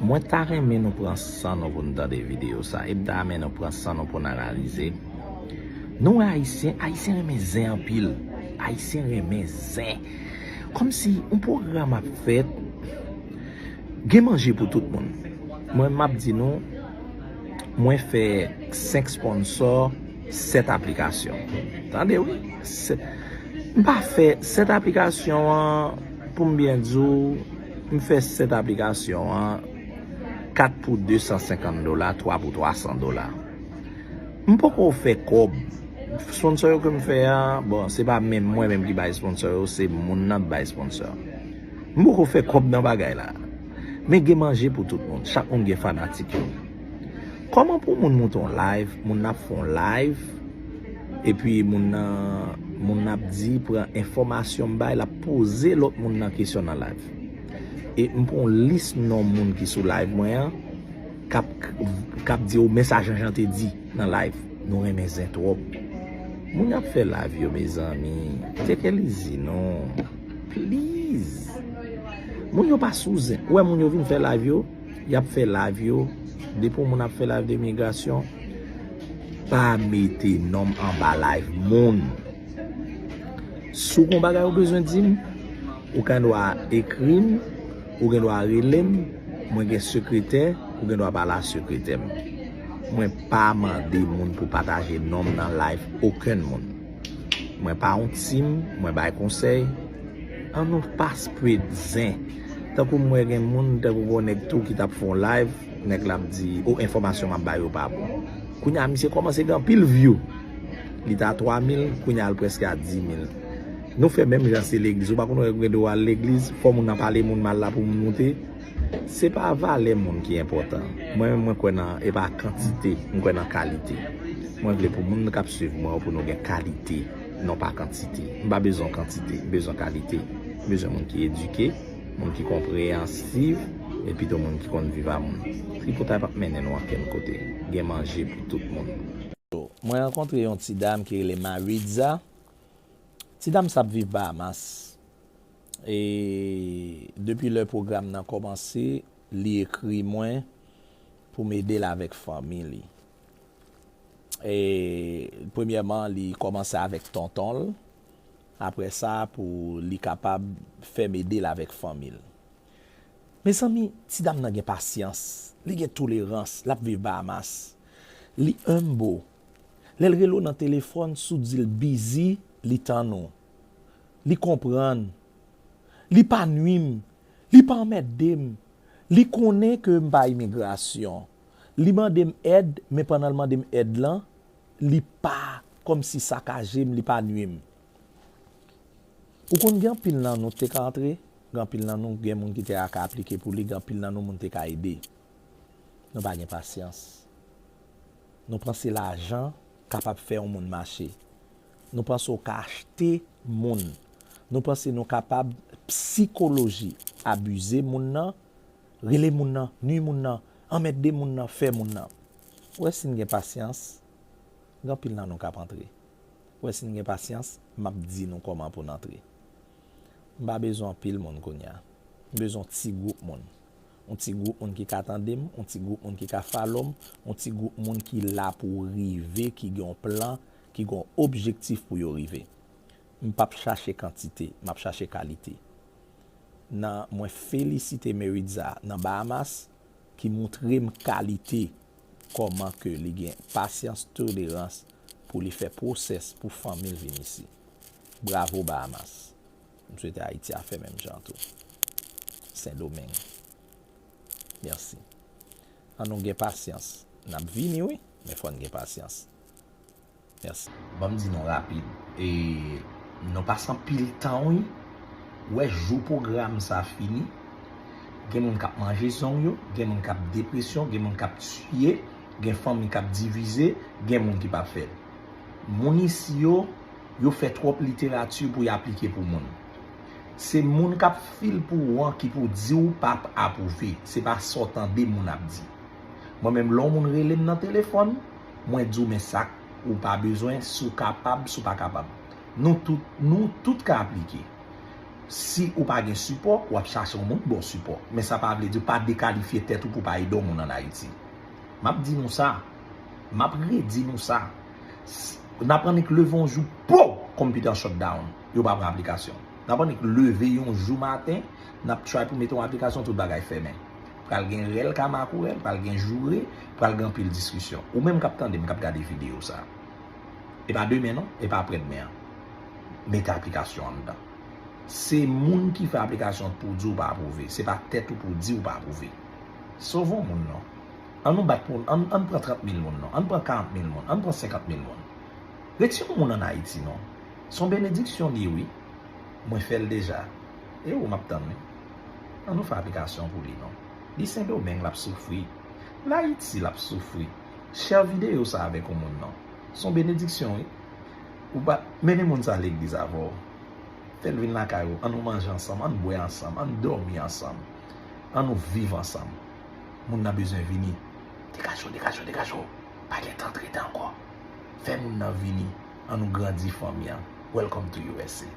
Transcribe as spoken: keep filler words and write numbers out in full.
Mwen ta renmen nou pran san nou pou n tande videyo sa. E m ta renmen nou pran san nou pou n analize. Nou wè Ayisyen, Ayisyen renmen zen anpil. Ayisyen renmen zen. Kòmsi yon pwogram ap fèt, gen manje pou tout moun. Mwen, m ap di nou, mwen fè senk sponsò, sèt aplikasyon. Tande wi. Sèt, m pa fè sèt aplikasyon an, pou m byen di w, m fè sèt aplikasyon an, kat pou de san senkant dola, twa pou twa san dola. M poko fè kòb. Sponsò yo ke m fè a, bon, se pa menm mwen menm ki bay sponsò yo, se moun nan k bay sponsò. M poko fè kòb nan bagay la. Men gen manje pou tout moun. Chak moun gen fanatik yo. Kòman pou moun monte yon live, moun nan ap fè yon live, epi moun nan, moun nan ap di, pran enfòmasyon m bay, l ap poze lòt moun nan kesyon nan live. E m pran yon lis non moun ki sou live mwen an, k ap, k ap di, "O, men sa Janjan te di nan live." Nou renmen zen twòp. Moun y ap fè live yo, mezanmi, take it easy non. Please. Moun yo pa sou zen. Ou wè moun yo vin fè live yo, y ap fè live yo. Depi yon moun ap fè live de migrasyon, pa mete non m anba live moun. Si w gen yon bagay ou bezwen di m, ou gen dwa ekri m, ou gen dwa rele m, mwen gen sekretè, ou gen dwa pale a sekretè m. Mwen pa mande moun pou pataje non m nan live okenn moun. Mwen pa yon team, mwen bay konsèy. An nou pa spread zen. Tankou mwen gen moun, tankou gon nèg tou ki t ap fè yon live, nèg la ap di, "O, enfòmasyon m ap ba yo pa bon." Kounye a, misye kòmanse gen anpil view. Li t a twa mil, kounye a l prèske a di mil. Nou fè menm jan, se legliz. Ou pa konn wè gen dwa al legliz, fò moun nan pale moun mal la pou moun moute. Se pa valè moun ki enpòtan. Mwen menm, mwen kwè nan, e pa kantite, m kwè nan kalite. Mwen vle pou moun k ap swiv mwen yo, pou nou gen kalite, non pa kantite. M pa bezwen kantite, m bezwen kalite. M bezwen moun ki edike, moun ki konpreyansiv, epi tou moun ki konn viv a moun. Tripotay p ap mennen nou ankenn kote. Gen manje pou tout moun. Mwen rankontre yon ti dam ki rele Maritza. Ti dam sa ap viv Bahamas. E depi lè pwogram nan kòmanse, li ekri mwen pou m ede l avèk fanmi li. E premyèman, li kòmanse avèk tonton l. Apre sa, pou li kapab fè m ede l avèk fanmi l. Mezanmi, ti dam nan gen pasyans, li gen tolerans, l ap viv Bahamas. Li humble. Lè l rele w nan telefòn, si w di l busy, li tann ou. Li konprann. Li pa nwi m. Li pa anmède m. Li konnen ke m pa imigrasyon. Li mande m èd, men pandan l mande m èd lan, li pa kòmsi sakaje m, li pa nwi m. Ou konn gen anpil nan nou te ka antre, gen anpil nan nou, gen moun ki te ka aplike pou li, gen anpil nan nou moun te ka ede. Nou pa gen pasyans. Nou panse lajan kapab fè yon moun mache. Nou panse w ka achte moun. Nou panse nou kapab psikoloji, abize moun nan, rele moun nan, nwi moun nan, anmède moun nan, fè moun nan. Ou wè si n gen pasyans, gen anpil nan nou k ap antre. Ou wè si n gen pasyans, m ap di nou kòman pou n antre. M pa bezwen anpil moun kounye a. M bezwen yon ti gwoup moun. Yon ti gwoup moun ki ka tande m, yon ti gwoup moun ki ka follow m, yon ti gwoup moun ki la pou rive, ki gen yon plan, ki gen yon objektif pou yo rive. M p ap chache kantite, m ap chache kalite. Nan, mwen felisite Meritza nan Bahamas ki moutre m kalite kòman ke li gen pasyans, tolerans pou li fè pwosès pou fanmi l vin isi. Bravo Bahamas. M swete Ayiti a fè menm jan tou. Sendomeng. Mèsi. An nou gen pasyans. N ap vini wi, men fò n gen pasyans. Mèsi. Ban m di nou rapid. E, nou pase anpil tan wi. Ou wè jou pwogram sa fini, gen moun k ap manje zong yo, gen moun k ap depresyon, gen moun k ap tiye, gen fanmi k ap divize, gen moun ki p ap fè l. Moun isi yo, yo fè twòp literati pou y aplike pou moun. Se moun k ap fil pou ou an ki pou di w p ap apwouve. Se pa sa w tande moun ap di. Mwen menm, lè yon moun rele m nan telefòn, mwen di w, "Men sa k ou pa bezwen, si w kapab, si w pa kapab." Nou tout, nou tout ka aplike. Si ou pa gen sipò, w ap chache yon moun ba w sipò. Men sa pa vle di w pa dekalifye tèt ou pou w pa ede yon moun ann Ayiti. M ap di nou sa. M ap redi nou sa. S-, n ap annik leve yon jou, po! Konpitè an shutdown. Yo pa pran aplikasyon. N ap annik leve yon jou maten, n ap try pou mete yon aplikasyon, tout bagay fèmen. Pral gen rèl ka makourèl, pral gen joure, pral gen anpil diskisyon. Ou menm k ap tande m, k ap gade videyo sa. E pa demen non, e pa aprèdemen an. Mete aplikasyon anndan. Se moun ki fè aplikasyon pou di w pa apwouve. Se pa tèt ou pou di w pa apwouve. Sove yon moun non. An nou bat pou, an, an pran trant mil moun non. An pran karant mil moun. An pran senkant mil moun. Retire yon moun ann Ayiti non. Se yon benediksyon li ye wi. Mwen fè l deja. E ou m ap tann wi. An nou fè aplikasyon pou li non. Li Sendomeng l ap soufri. L Ayiti l ap soufri. Share videyo sa avèk yon moun non. Se yon benediksyon wi. Ou pa mennen moun sa legliz avè w. Fè l vin lakay ou. An nou manje ansanm, an n bwè ansanm, an n dòmi ansanm. An nou viv ansanm. Moun nan bezwen vini. Degaje w, degaje w, degaje w. Pa gen tan trete ankò. Fè moun nan vini. An nou grandi fanmi an. Welcome to U S A.